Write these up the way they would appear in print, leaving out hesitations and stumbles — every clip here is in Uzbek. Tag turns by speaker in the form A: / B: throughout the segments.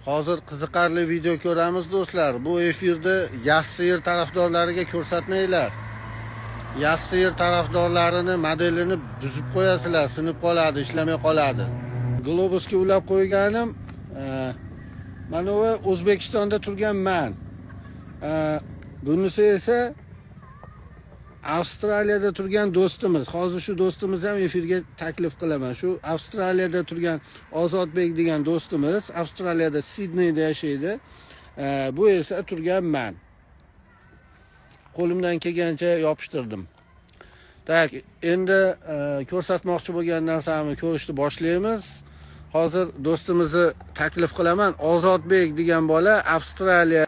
A: Hozir qiziqarli video ko'ramiz do'stlar. Bu efirni Yassi yer tarafdorlariga ko'rsatmanglar. Yassi yer tarafdorlarini modelini buzib qo'yasizlar, sinib qoladi, ishlamay qoladi. Globusga ulab qo'yganim, mana bu O'zbekistonda turgan man. Bunisi esa Avstraliyada turgan do'stimiz. Hozir shu do'stimizni ham efirga taklif qilaman. Shu Avstraliyada turgan Ozodbek degan do'stimiz, Avstraliyada Sidneyda yashaydi. Bu esa turgan man. Qo'limdan kelgancha yopishtirdim. Так, endi ko'rsatmoqchi bo'lgan narsamni ko'rishni boshlaymiz. Hozir do'stimizni taklif qilaman. Ozodbek degan bola Avstraliya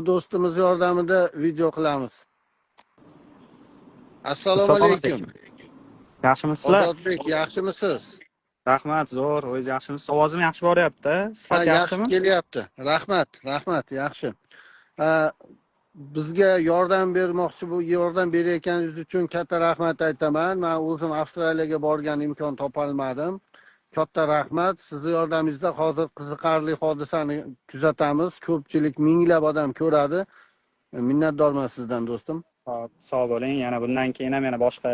A: do'stimiz yordamida video qilamiz. Assalomu
B: Assalomu
A: alaykum.
B: Yaxshimisizlar?
A: Ozodbek, yaxshimisiz?
B: Rahmat, zo'r, o'zingiz yaxshimisiz? Ovozim yaxshi boryapti?
A: Ha,
B: Sifat
A: yaxshi
B: yaxshimi?
A: kelyapti. Rahmat, rahmat, yaxshi. Bizga yordam bermoqchi bu yordam berayotganingiz uchun katta rahmat aytaman. Men o'zim Avstraliyaga borgan imkon topolmadim. Katta rahmat. Sizni yordamingizda hozir qiziqarli hodisani kuzatamiz. Ko'pchilik, minglab odam ko'radi. Minnatdorman sizdan do'stim.
B: Hop, sog' bo'ling. Yana bundan keyin ham yana boshqa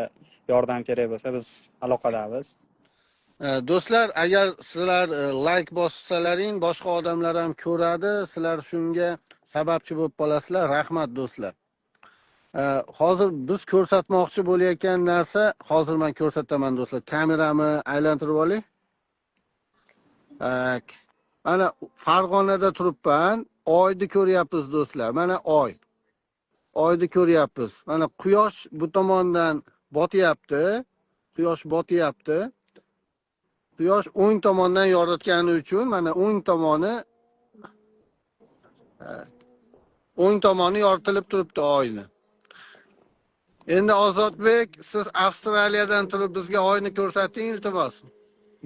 B: yordam kerak bo'lsa, biz aloqadamiz.
A: Do'stlar, agar sizlar like bossalaring, boshqa odamlar ham ko'radi. Sizlar shunga sababchi bo'lib qolasizlar. Rahmat do'stlar. Hozir biz ko'rsatmoqchi bo'layotgan narsa, hozir men ko'rsataman do'stlar. Kamerami aylantirib olay. Tak. Mana Farg'onada turibman. Oyni ko'ryapmiz do'stlar. Mana oy. Oyni ko'ryapmiz. Mana quyosh bu tomondan botyapti. Quyosh botyapti. Quyosh o'ng tomondan yoritgani uchun mana o'ng tomoni yoritilib turibdi oyni. Endi Ozodbek, siz Avstraliyadan turib bizga oyni ko'rsating, iltimos.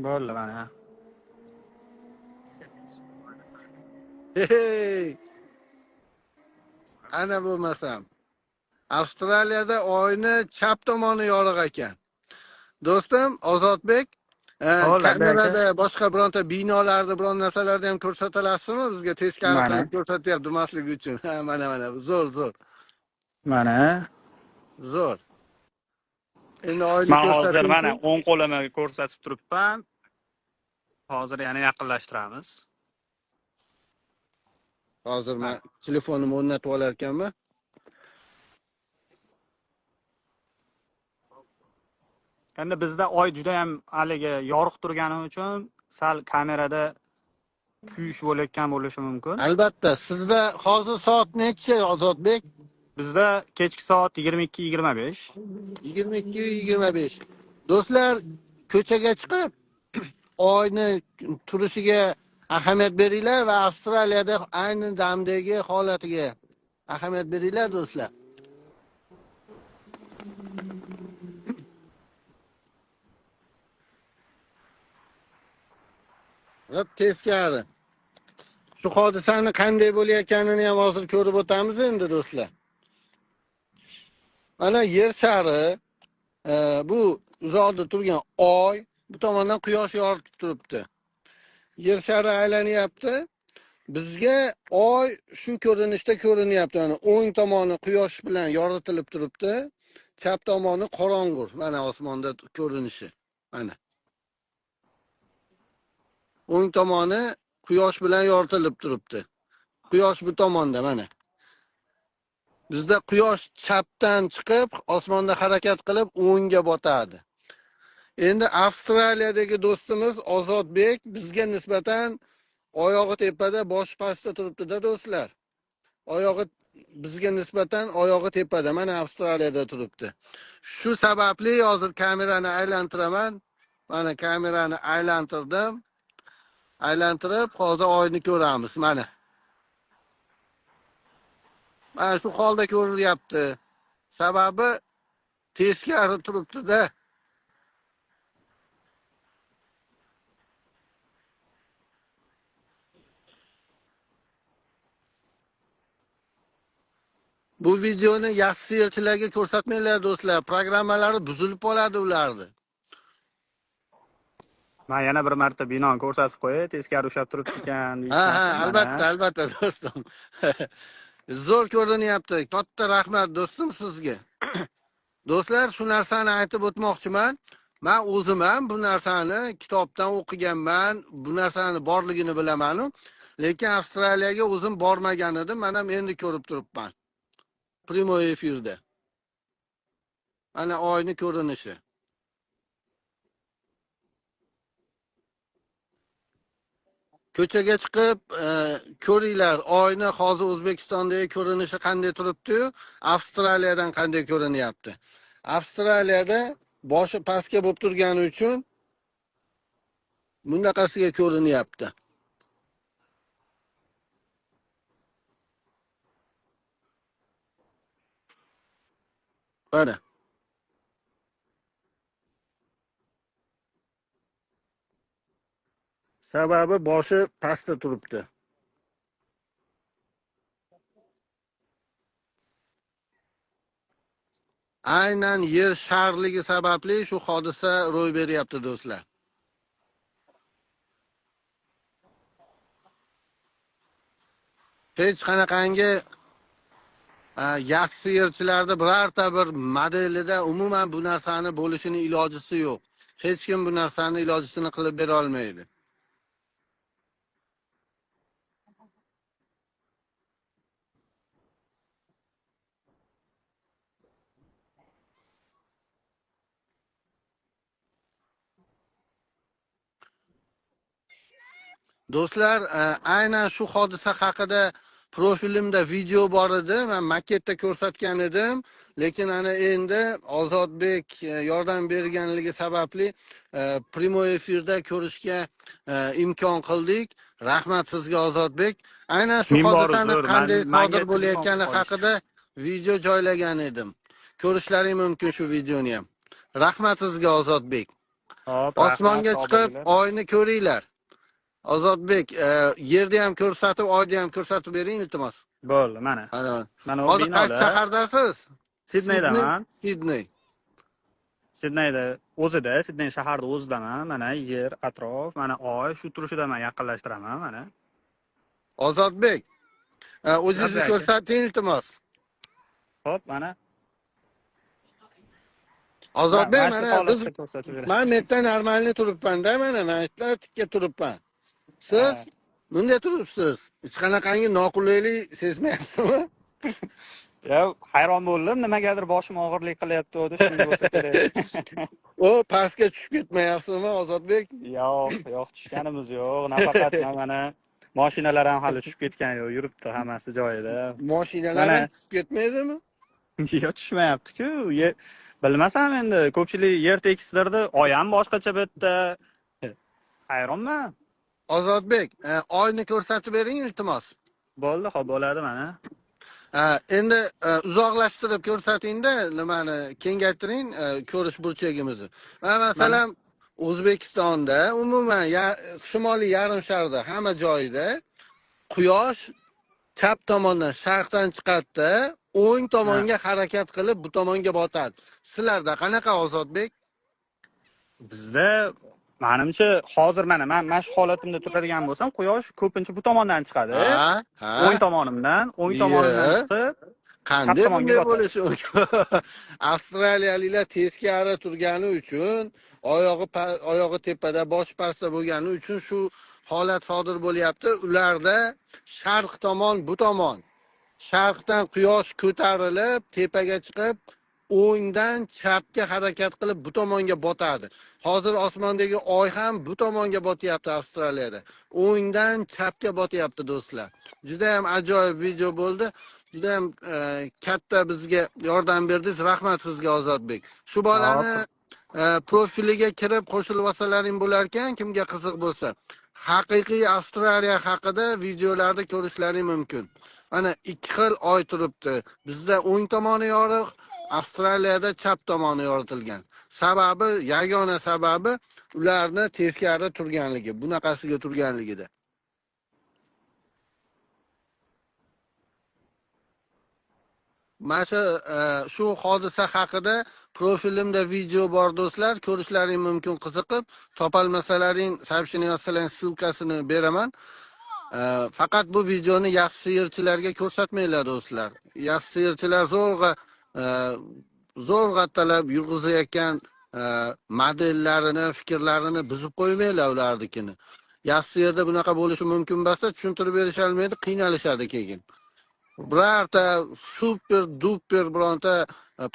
B: Bo'ldi mana.
A: Hey! Ana bo'lmasam. Avstraliyada oyni chap tomoni yorug' ekan. Do'stim Ozodbek, kamerada boshqa bironta binolarni, biron narsalarni ham ko'rsata olasizmi bizga teskari qilib ko'rsatyapti demaslik uchun. Ha, mana mana, zo'r, zo'r.
B: Mana.
A: Zo'r. Endi oyni
B: Men hozir mana
A: ko'rsating.
B: o'ng qo'limni ko'rsatib turibman. Hozir yana yaqinlashtiramiz.
A: Hozir men telefonimni o'rnatib olar ekanman.
B: Endi bizda oy juda ham haligi yorug' turgani uchun sal kamerada kuyish bo'layotgan bo'lishi mumkin.
A: Albatta, sizda hozir soat necha Ozodbek?
B: Bizda kechki soat 22:25.
A: 22:25. Do'stlar, ko'chaga chiqib oyni turishiga ahamiyat beringlar va Avstraliyada ayni damdagi holatiga ahamiyat beringlar do'stlar. Hop, teskari. Shu hodisani qanday bo'layotganini ham hozir ko'rib o'tamiz endi do'stlar. Mana yer shari, bu uzoqda turgan oy, bu tomondan quyosh yoritib turibdi. Yer shari aylanyapti. Bizga oy shu ko'rinishda ko'rinyapti. Mana o'ng tomoni quyosh bilan yoritilib turibdi, chap tomoni qorong'u. Mana osmonda ko'rinishi. Mana. O'ng tomoni quyosh bilan yoritilib turibdi. Quyosh bu tomonda mana. Bizda quyosh chapdan chiqib, osmonda harakat qilib o'ngga botadi. Endi Avstraliyadagi do'stimiz Ozodbek bizga nisbatan oyog'i tepada, boshi pastda turibdi-da do'stlar. Oyog'i bizga nisbatan oyog'i tepada, mana Avstraliyada turibdi. Shu sababli hozir kamerani aylantiraman. Mana kamerani aylantirdim. Aylantirib hozir oyni ko'ramiz mana. Mana shu holda ko'rilyapti. Sababi teskari turibdi-da. Bu videoni yaxshi elchilarga ko'rsatmanglar do'stlar. Programmalari buzilib qoladi ularni.
B: Men yana bir marta binoni ko'rsatib qo'yay, teskari ushlab turibdi ekan
A: Ha, ha,
B: deyishmasin.
A: albatta,
B: Mana.
A: albatta do'stim. Zo'r ko'rinyapti. Katta rahmat do'stim sizga. Do'stlar, shu narsani aytib o'tmoqchiman. Men o'zim ham bu narsani kitobdan o'qiganman, bu narsani borligini bilaman-u, lekin Avstraliyaga o'zim bormagan edim. Men ham endi ko'rib turibman. Primoy efirda. Mana oyni ko'rinishi. Ko'chaga chiqib ko'ringlar, oyni hozir O'zbekistondagi ko'rinishi qanday turibdi-yu, Avstraliyadan qanday ko'rinyapti. Avstraliyada boshi pastga bo'lib turgani uchun bunaqasiga ko'rinyapti. Mana. Sababi boshi pastda turibdi. Aynan yer sharligi sababli shu hodisa ro'y beryapti do'stlar. Hech qanaqangi yassi yerchilarda birorta bir modelida umuman bu narsani bo'lishini ilojisi yo'q. Hech kim bu narsani ilojisini qilib bera olmaydi. Do'stlar, aynan shu hodisa haqida profilimda video bor edi. Men maketda ko'rsatgan edim, lekin ana endi Ozodbek yordam berganligi sababli primoy efirda ko'rishga imkon qildik. Rahmat sizga Ozodbek. Aynan shu hodisani qanday sodir bo'layotgani haqida video joylagan edim. Ko'rishlaring mumkin shu videoni ham. Rahmat sizga Ozodbek. Osmonga chiqib oyni ko'ringlar. Ozodbek, yerda ham ko'rsatib, oyda ham ko'rsatib bering, iltimos.
B: Bo'ldi, mana. Mana bu
A: Hozir qaysi
B: binolar.
A: shahardasiz?
B: Sidneydaman.
A: Sidney.
B: Sidneyda o'zida, Sidney shaharida o'zidaman. Mana yer, atrof, mana oy, shu turishida men yaqinlashtiraman, mana.
A: Ozodbek, o'zingizni ko'rsating, iltimos.
B: Xo'p, mana.
A: Ozodbek, mana biz men yerda normalni turibman-da, mana men yerda tikka turibman. Siz bunday turibsiz. Hech qanaqangi noqulaylik sezmayapsizmi?
B: Ya, hayron bo'ldim, nimagadir boshim og'irlik qilyapti, shunday bo'lsa kerak.
A: O, pastga tushib ketmayapsizmi, Ozodbek?
B: Yo'q, yo'q, tushganimiz yo'q. Nafaqat mana mashinalar ham hali tushib ketgani yo'q, yuribdi hammasi joyida.
A: Mashinalar ham tushib ketmaydimi?
B: Yo'q, tushmayapti-ku. Bilmasam endi, ko'pchilik yer tekisdirdi, oy ham boshqacha bu yerda. Hayronman.
A: Ozodbek, oyni ko'rsatib bering, iltimos.
B: Bo'ldi, xo'p, bo'ladi mana.
A: Endi uzoqlashtirib ko'rsatingda, nimani kengaytiring, ko'rish burchagimizni. Mana masalan, O'zbekistonda, umuman shimoliy yarim sharda hamma joyda quyosh chap tomondan, sharqdan chiqadi-da, o'ng tomonga harakat qilib bu tomonga botadi. Sizlarda qanaqa Ozodbek?
B: Bizda menimcha hozir mana men shu holatimda turadigan bo'lsam, quyosh ko'pincha bu tomondan chiqadi. O'ng tomonimdan, o'ng tomonimdan chiqib,
A: qanday bunday bo'lishi mumkin? Avstraliyaliklar teskari turgani uchun, oyog'i tepada, boshi pastda bo'lgani uchun shu holat sodir bo'lyapti. Ularda sharq tomon bu tomon. Sharqdan quyosh ko'tarilib, tepaga chiqib, o'ngdan chapga harakat qilib bu tomonga botadi. Hozir osmondagi oy ham bu tomonga botyapti Avstraliyada. O'ngdan chapga botyapti do'stlar. Juda ham ajoyib video bo'ldi. Juda ham katta bizga yordam berdingiz. Rahmat sizga Ozodbek. Shu bolani profiliga kirib qo'shilib olsalaring bo'larkan, kimga qiziq bo'lsa. Haqiqiy Avstraliya haqida videolarda ko'rishlaring mumkin. Mana ikki xil oy turibdi. Bizda o'ng tomoni yorug', Avstraliyada chap tomoni yoritilgan. Sababi, yagona sababi ularni teskari turganligi, bunaqasiga turganligida. Mana shu hodisa haqida Profilimda video bor do'stlar, ko'rishlaring mumkin qiziqib, topolmasalaring сообщение yozsalaring ссылка sini beraman. Faqat bu videoni yassi yerchilarga ko'rsatmanglar do'stlar. Yassi yerchilar zo'rg'a talab yurg'izayotgan modellarini, fikrlarini buzib qo'ymanglar ularnikini. Yassi yerda bunaqa bo'lishi mumkin bo'lsa, tushuntirib berisholmaydi, qiynalishadi keyin. Birorta super duper bironta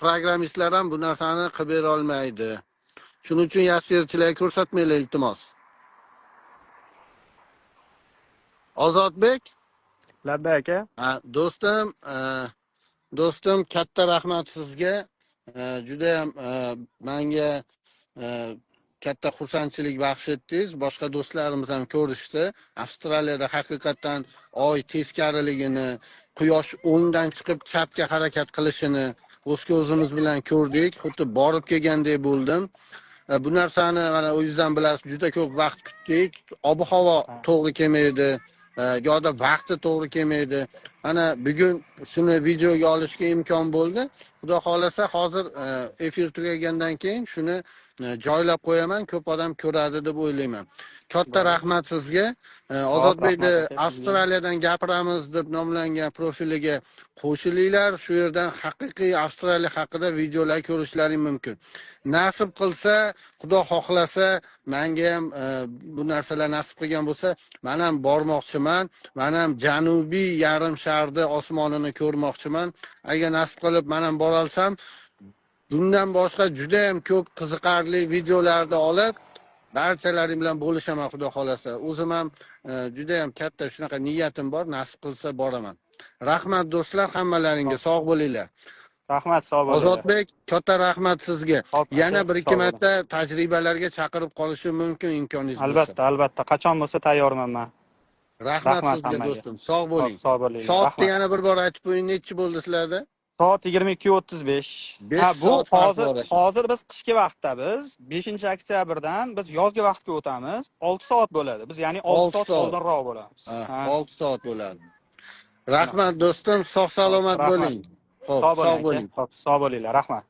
A: programmistlar ham bu narsani qilib bera olmaydi. Shuning uchun yassi yerchilarga ko'rsatmanglar, iltimos. Ozodbek,
B: Labbay aka.
A: Ha, do'stim, do'stim, katta rahmat sizga. Judayam menga katta xursandchilik baxsh etdingiz. Boshqa do'stlarimiz ham ko'rishdi. Avstraliyada haqiqatan oy teskariligini, quyosh o'ngdan chiqib chapga harakat qilishini o'z ko'zimiz bilan ko'rdik. Xuddi borib kelgandek bo'ldim. Bu narsani mana o'zingiz bilasiz, juda ko'p vaqt kutdik. Ob-havo to'g'ri kelmaydi, yoda vaqti to'g'ri kelmaydi. Ana bugun shuni videoga olishga imkon bo'ldi. Xudo xohlasa hozir efir tugagandan keyin shuni joylab qo'yaman, ko'p odam ko'radi deb o'ylayman. Katta rahmat sizga. Ozodbekni Avstraliyadan gapiramiz deb nomlangan profiliga qo'shilinglar. Shu yerdan haqiqiy Avstraliya haqida videolar ko'rishlaring mumkin. Nasib qilsa, Xudo xohlasa, menga ham bu narsalar nasib qilgan bo'lsa, men ham bormoqchiman. Men ham janubiy yarim sharda osmonini ko'rmoqchiman. Agar nasib qilib men ham bora olsam, bundan boshqa juda ham ko'p qiziqarli videolarni olib barchalaring bilan bo'lishaman Xudo xolasa. O'zim ham juda ham katta shunaqa niyatim bor, nasib qilsa boraman. Rahmat do'stlar, hammalaringga sog' bo'linglar.
B: Rahmat, sog' bo'linglar.
A: Ozodbek, katta rahmat sizga. Yana bir ikki marta tajribalarga chaqirib qolishim mumkin imkoningiz bo'lsa.
B: Albatta, albatta. Qachon bo'lsa tayyorman men.
A: Rahmat sizga do'stim. Sog' bo'ling.
B: Sog' bo'ling.
A: Soatni yana bir bor aytib qo'ying, nechi bo'ldi sizlarda?
B: Soat 22:35. Ha, bu hozir biz qishki vaqtda biz 5-oktyabrdan biz yozgi vaqtga o'tamiz. 6 soat bo'ladi. Biz ya'ni 6 soat oldinroq bo'lamiz.
A: 6 soat bo'ladi. Rahmat do'stim, sog' salomat bo'ling. Xo'p, sog' bo'ling.
B: Xo'p, sog' bo'linglar. Rahmat.